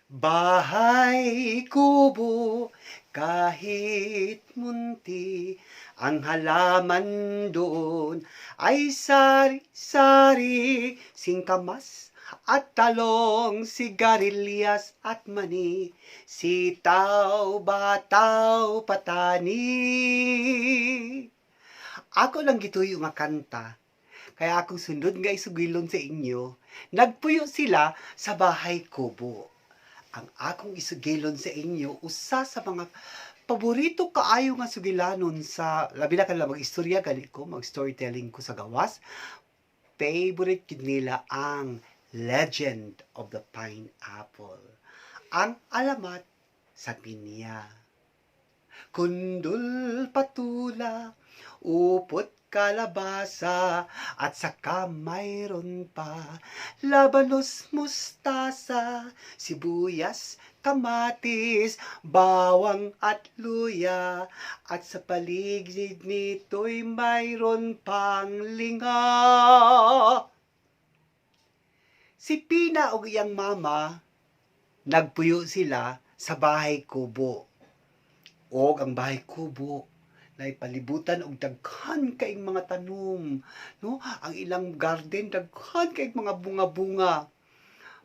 Bahay kubo, kahit munti, ang halaman doon ay sari-sari, singkamas at talong, sigarilyas at mani, sitaw, bataw, patani. Ako lang gituyo nga kanta, kaya akong sunod nga isugilon sa inyo, nagpuyo sila sa bahay kubo. Ang akong isugilon sa inyo, usa sa mga paborito kaayo nga sugilanon sa labi na kanila mag-istorya gani ko, mag-storytelling ko sa gawas. Favorite gyud nila ang Legend of the Pineapple. Ang alamat sa pinya. Kundol, patula, upot, kalabasa, at saka mayroon pa labanos, mustasa, sibuyas, kamatis, bawang at luya, at sa paligid nito'y mayroon pang linga. Si Pina ug iyang mama, nagpuyo sila sa bahay kubo. Og ang bahay kubo naipalibutan og daghan kaayong mga tanom, no? Ang ilang garden, daghan kaayong mga bunga-bunga.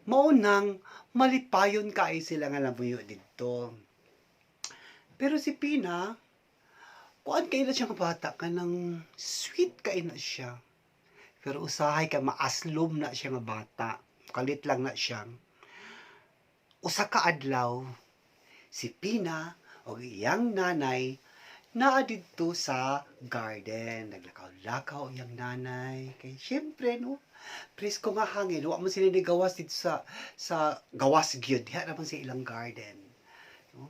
Mao nang malipayon kaayo sila nga namuyo didto. Pero si Pina, kuan kaayo na siya nga bata, kanang sweet kaayo na siya. Pero usahay ka maaslom na siya nga bata. Kalit lang na siya. Usa ka adlaw, si Pina og iyang nanay naa didto sa garden. Naglakaw-lakaw iyang nanay. Kay syempre, no, presko nga hangin. Wa man sila nigawas didto sa gawas gyud. Diha naman sa ilang garden. No?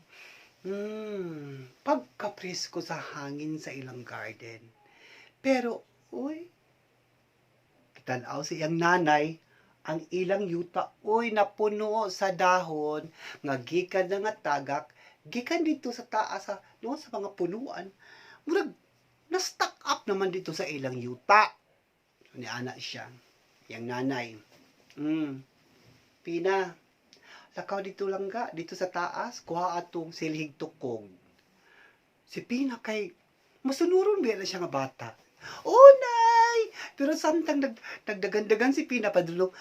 Pagka-presko sa hangin sa ilang garden. Pero, uy, tan-aw sa iyang nanay, ang ilang yuta, uy, napuno sa dahon, nga gikan na nga tagak, gikan didto sa taas sa, no, sa mga punuan. Murag, na-stuck up naman didto sa ilang yuta. Ni ana siya, iyang nanay. "Pina, lakaw didto langga, didto sa taas, kuha atong silhig tukog." Si Pina kay, masunuron biya na siya nga bata. "Oh, Nay!" Pero samtang nagdagan-dagan si Pina padulong,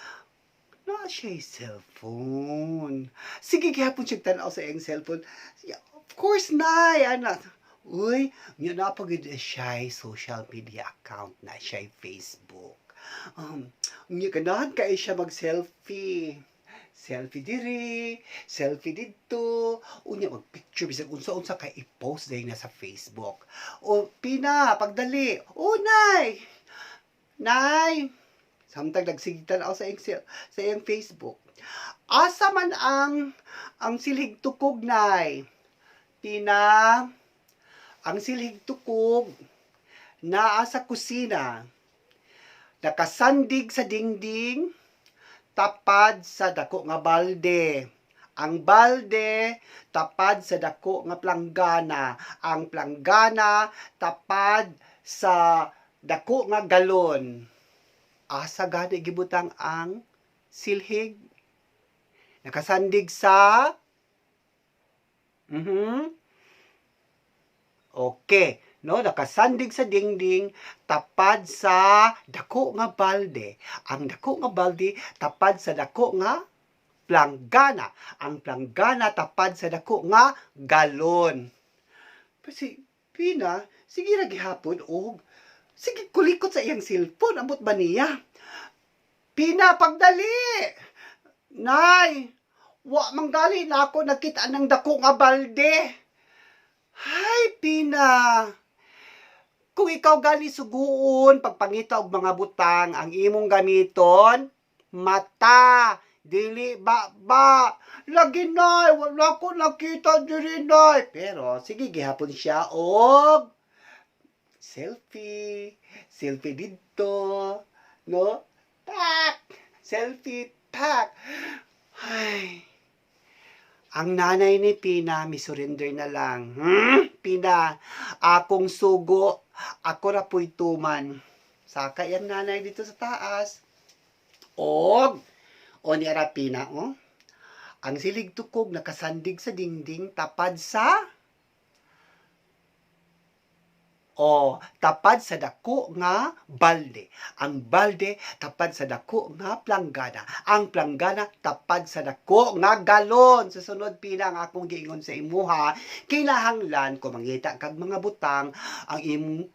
naa siya cellphone. Sige gihapon siya tanaw sa iyang cellphone. "Yeah, of course, Nay!" Ana. Uy, nya naa pa gyud siya social media account na siya Facebook. Nya ganahan kaayo siya mag-selfie. Selfie diri, selfie didto, unya mag-picture bisag unsa-unsa kay i-post dayon na sa Facebook. "O Pina, pagdali." "Oh, Nay!" "Nay," samtang nagsige tan-aw sa iyang Facebook. "Asa man ang silhig tukog, Nay?" "Pina, ang silhig tukog naa sa kusina. Nakasandig sa dingding, tapad sa dako nga balde. Ang balde tapad sa dako nga planggana. Ang planggana tapad sa dako nga galon." "Asa gani gibutang ang silhig?" "Nakasandig sa" Okay, no, nakasandig sa dingding, tapad sa dako nga balde. Ang dako nga balde tapad sa dako nga planggana. Ang planggana tapad sa dako nga galon. Pero si Pina, sige ra gihapon og sige kulikot sa iyang cellphone, ambot ba niya? "Pina, pagdali." "Nay, wa man gali na ako nakita ng dako nga balde." "Hay, Pina. Kung ikaw gali suguon pagpangita og mga butang, ang imong gamiton, mata, dili ba ba." "Lagi, Nay, wala ko nakita diri, Nay." Pero sige gihapon siya og selfie, selfie didto, no? Pak! Selfie, pak! Ay. Ang nanay ni Pina, mi-surrender na lang. "Pina, akong sugo, ako ra pu'y tuman." Saka yung nanay didto sa taas. Og, o ni ara Pina, oh. Ang silhig tukog nakasandig sa dingding tapad sa O, tapad sa dako nga balde. Ang balde tapad sa dako nga planggana. Ang planggana tapad sa dako nga galon. Sa sunod, Pina, ang akong giingon sa imuha, kinahanglan kung mangita kag mga butang, ang imong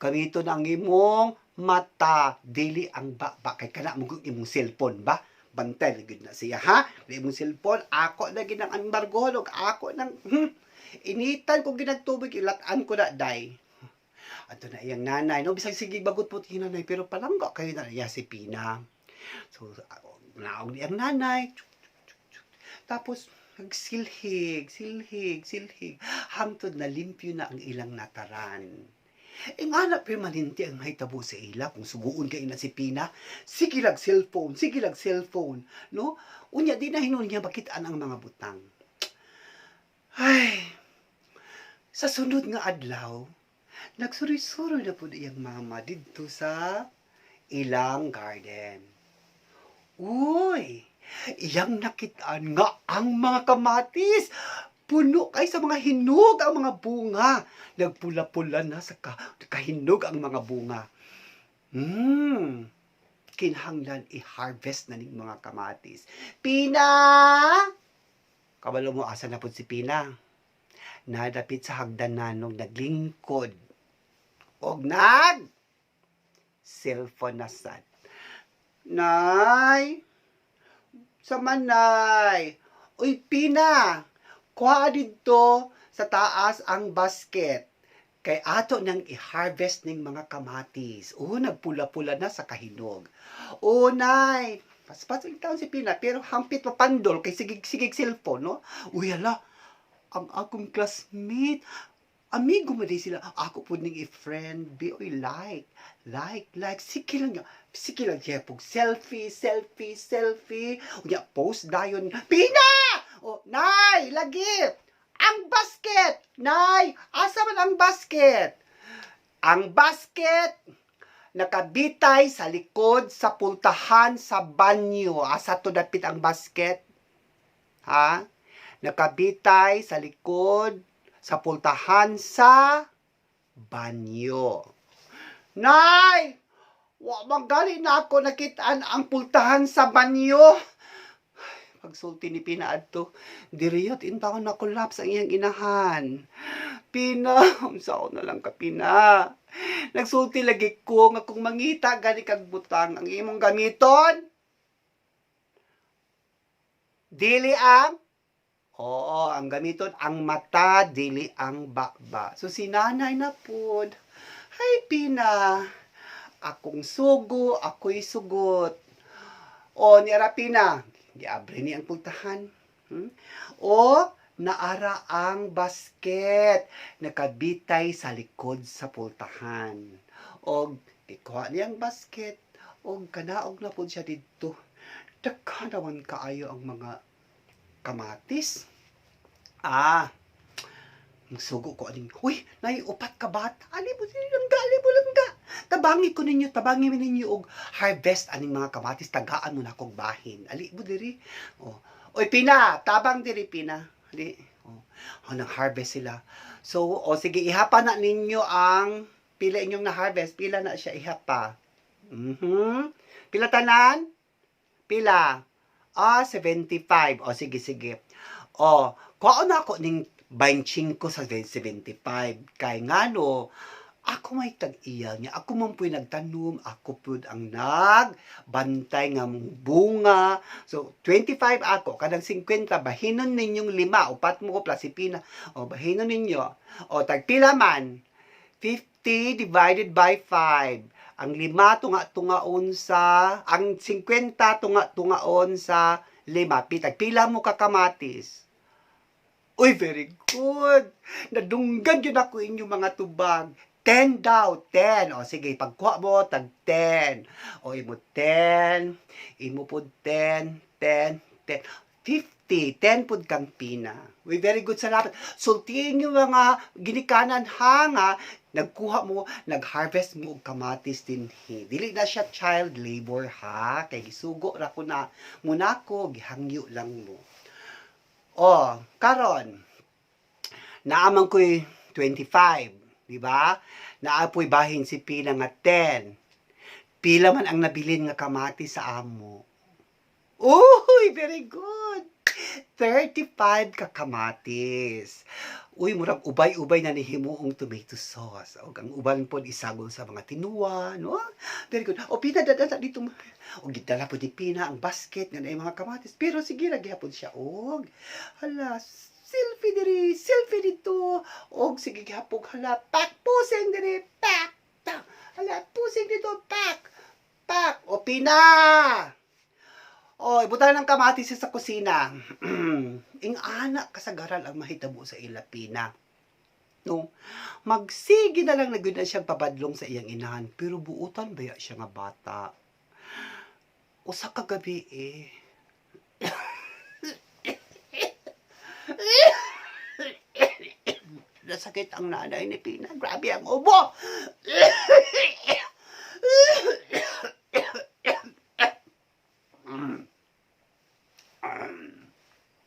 gamiton ang imong mata, dili ang baba, kay kana mo imong cellphone ba, bantay gyud na siya, ha. Di imong cellphone, ako na gid ang embargo og ako nang initan ko ginagtubig, ilat-an ko na day. Ato na iyang nanay, no, bisag sige bagot po nanay, pero palangga kayo na iya si Pina. So naog ni ang nanay, tapos nagsilhig, silhig, silhig, hangtod na limpyo na ang ilang nataran. E nga na permanente ang mahitabo sa ila kung suguon kay na si Pina. Sige lag cellphone, sige lag cellphone, no? Unya di na hinuon niya makitaan ang mga butang. Ay, sa sunod nga adlaw, nagsuroy-suroy na pud iyang mama didto sa ilang garden. Uy, iyang nakitaan nga ang mga kamatis puno kay sa mga hinog ang mga bunga. Nagpula-pula na sa kahinog ang mga bunga. Kinahanglan i-harvest na ning mga kamatis. Pina! Kabalo mo asa na pud si Pina? Nadapit sa hagdanan og naglingkod. Og nag cellphone na sad. Nay! Sa manay! Uy, Pina! Kuha didto sa taas ang basket. Kay ato nang i-harvest ning mga kamatis. Oh, nagpula-pula na sa kahinog. Oh, nay! Paspas taon si Pina, pero hampit mapandol kay sigig-sigig cellphone, no? Uy, hala, ang akong classmate, amigo mo din sila. Ako po ning i-friend, be, oy, like, like, like, sige lang niya. Sige lang siya, pug selfie, selfie, selfie. Unya, post dayon. Pina! Oh, nay, lagi! Ang basket! Nay, asa man ang basket? Ang basket nakabitay sa likod sa pultahan sa banyo. Asa to dapit ang basket? Ha? Nakabitay sa likod sa pultahan sa banyo. Nay! Wa man gali na ako nakitaan ang pultahan sa banyo. Pagsulti ni Pina adto, diriyot intawon na collapse ang iyang inahan. Pina, unsaon na lang ka, Pina? Nagsulti lagi ko nga kung mangita gani kag butang, ang imong gamiton dili ang. Oo, ang gamiton ang mata, dili ang baba. So si nanay na pud. Hay Pina, akong sugo, ako'y sugot. O ni ara Pina, giabre ni ang pultahan. O naara ang basket, nakabitay sa likod sa pultahan. Og gikuha niya ang basket, og kanaog na pud siya didto. Daghan naman kaayo ang mga kamatis. Ah, sugo ko aning, uy, nay upat ka bata. Ali mo langga, ali mo langga. Tabangi ko ninyo, tabangi mi ninyo og harvest aning mga kamatis, tagaan mo na akong bahin. Ali mo diri. Oh. Oy Pina, tabang diri, Pina. Ali. Oh. Oh, nang harvest sila. So, oh, sige, ihapa na ninyo ang pila inyong na-harvest, pila na siya ihapa. Pila tanan? Pila? Ah, 75. O, sige, sige. O, kuha na ako ning 25 sa 75. Kay ngano, ako may tag-iya niya. Ako man po'y nagtanom, ako pud ang nagbantay nga mong bunga. So, 25 ako, kanang 50, bahinon ninyong lima, upat mo ko plus si Pina. O, bahinon ninyo. O, tagpila man? 50 divided by 5. Ang lima tunga-tungaon sa, ang 50 tunga-tungaon sa lima. Pitag, pila mo kakamatis? Uy, very good. Nadunggan yun ako inyong mga tubag. 10 daw, 10. O sige, pagkuha mo, tag 10. O imo 10, imo po 10, 10, 10. 50, 10 pud kang Pina. Uy, very good, salamat. Sultiin yung mga ginikanan ha nga, nagkuha mo, nag-harvest mo og kamatis dinhi. Dili na siya child labor ha, kay gisugo ra ko na munako, gihangyo lang mo. Oh, karon naa man ko'y 25, di ba? Naa po'y bahin si Pina nga 10. Pila man ang nabilin nga kamatis sa amo? Uy, very good. 35 ka kamatis. Uy, murag ubay-ubay na nihimuong tomato sauce. Og ang uban pod isagol sa mga tinuwa, no? Very good. O Pina, dada dito. O gidala pod ni Pina ang basket nga naay mga kamatis. Pero sige ra gihapon siya og hala, selfie diri, selfie dito. Og sige gihapon, hala, pak pusing diri, pak. Ta. Hala, pusing dito, pak. Pak. O Pina. O, ibutang ng kamatis sa kusina. Ing-ana kasagaran ang mahitabo sa ila, Pina. No? Magsige na lang na gyud na siyang pabadlong sa iyang inahan, pero buutan baya siya nga bata. Usa ka gabi eh. Nasakit ang nanay ni Pina. Grabe ang ubo.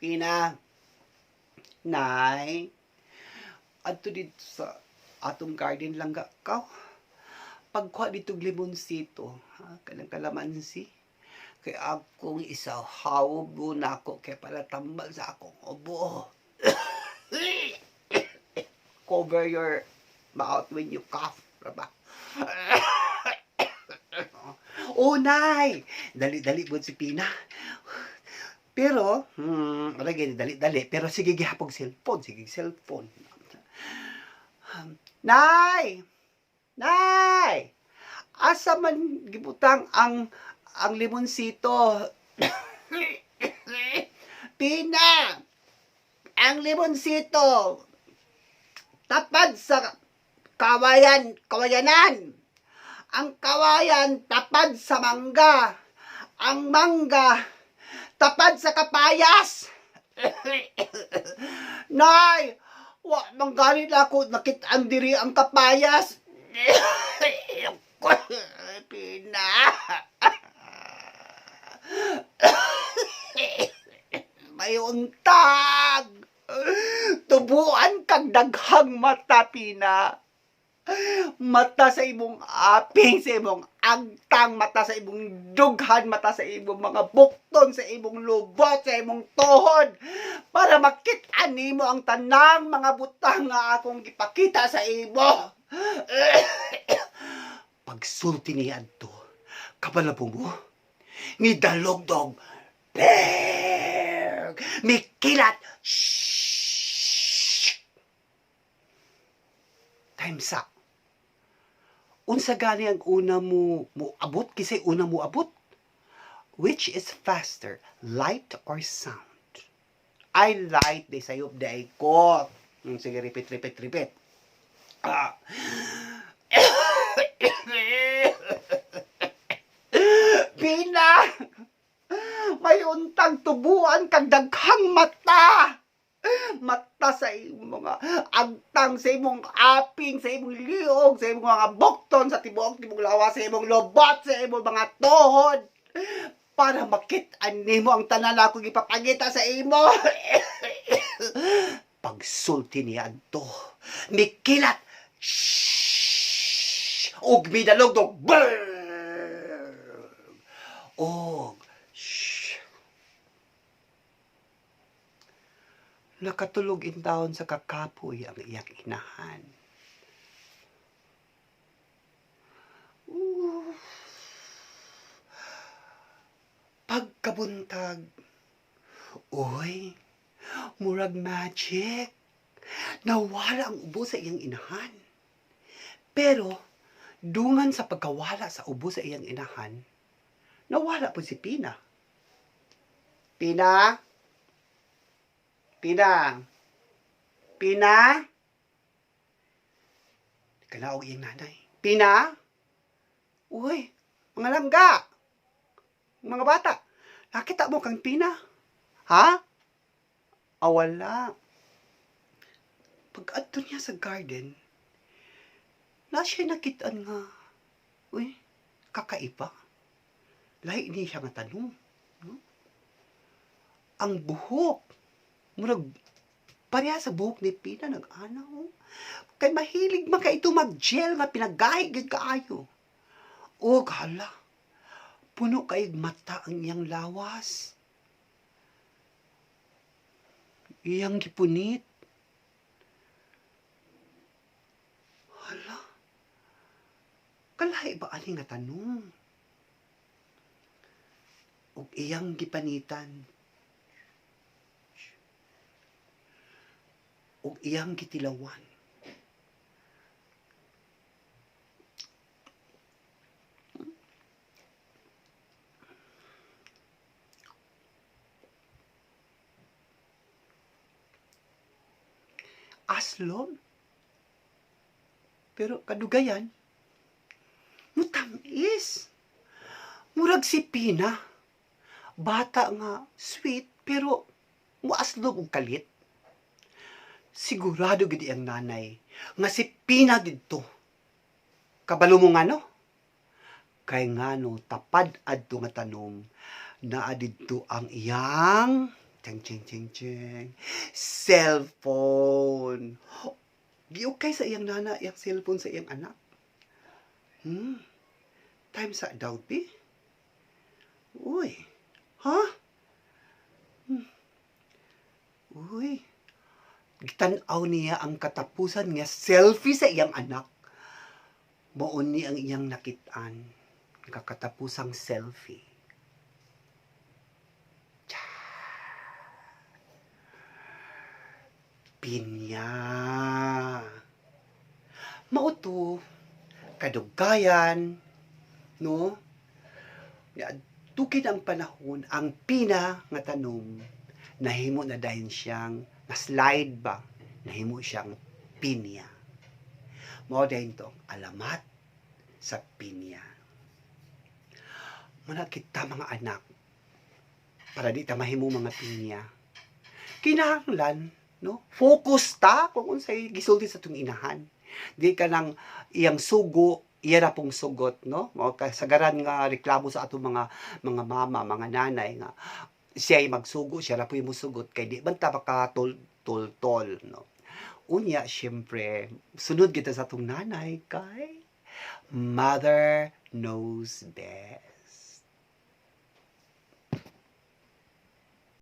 Pina, Nay, adto dito sa atong garden lang ga ka. Pagkuha dito limonsito, ha, kanang kalamansi. Kay akong isahawb na ako kay para tambal sa akong ubo. Cover your mouth when you cough, diba? Oh, Nay! Dali-dali po si Pina. Pero, wala gani, dali-dali. Pero sige gihapon cellphone, sige cellphone. Nay! Nay! Asa man gibutang ang limonsito? Pina! Ang limonsito! Tapad sa kawayan, kawayanan! Ang kawayan tapad sa mangga. Ang mangga tapad sa kapayas. Nay, wa man gani na ako nakit-an diri ang kapayas. Pina. May untag. Tubuan kag daghang mata, Pina. Mata sa imong aping, sa imong agtang, mata sa imong dughan, mata sa imong mga bukton, sa imong lubot, sa imong tuhod, para makit-an nimo ang tanang mga butang nga akong gipakita sa imo. Pagsulti niya adto, kabalabo mo, ni dalogdog, berg, mikilat, shhh. Time sa. Unsa gani ang una mo mo abot, kisay una mo abot? Which is faster, light or sound? I light di sayop di ko. Sige, repeat, repeat, repeat. Ah. Pina! May untang tubuan kag daghang mata. Mata sa imong mga agtang, sa imong aping, sa imong liog, sa imong mga bukton, sa tibuok imong lawas, sa imong lobot, sa imong mga tuhod. Para makit-an nimo ang tanan akong ipapangita sa imo. Pagsulti niya adto, mikilat, shhh, ug midalogdog, brrrr, og shhh. Nakatulog in taon sa kakapoy ang iyang inahan. Ooh. Pagkabuntag, uy, murag magic. Nawala ang ubo sa iyang inahan. Pero, dungan sa pagkawala sa ubo sa iyang inahan, nawala po si Pina. Pina? Pina? Pina? Kalaog iyang nanay. Pina? Uy, mga langga! Mga bata, nakita mo kang Pina? Ha? Ah, wala. Pag-adto niya sa garden, na siya nakitaan nga, uy, kakaiba. Lahi niya siya nga tanong. No? Ang buhok Murag pareha sa buhok ni Pina nag-ana oh. Kay mahilig man kay ito mag-gel nga pinagahi gyud kaayo. Og hala, puno kay mata ang iyang lawas. Iyang gipunit. Hala, kalahi ba ani nga tanong? Og iyang gipanitan. Og iyang gitilawan. Aslom. Pero kadugayan, mutamis. Murag si Pina. Bata nga sweet pero muaslom og kalit. Sigurado gid ang nanay nga si Pina didto. Kabalo mo nga no? Kay ngano tapad adto nga tanom naa didto ang iyang cheng cheng cheng cheng cellphone. Giukay sa iyang nana iyang cellphone sa iyang anak. Time sa daw bi. Uy. Ha? Uy. Gitan-aw niya ang katapusan nga selfie sa iyang anak. Mao ni ang iyang nakit-an. Kakatapusang selfie. Pinya. Mao to, kadugayan, no? Tukid ang panahon, ang Pina nga tanom, nahimo na dayon siyang, na-slide ba? Nahimo siyang pinya. Mao dayon to, alamat sa pinya. Muna kita mga anak, para di ta mahimo mga pinya. Kinahanglan, no? Focus ta kung unsay gisulti sa atong inahan. Di ka nang iyang sugo, iya ra pong sugot, no? Mao kasagaran nga reklamo sa atong mga mama, mga nanay nga siya ay magsugo, siya ra po'y musugot kay di man ta makatol-tol, no? Unya, syempre, sunod kita sa atong nanay kay mother knows best.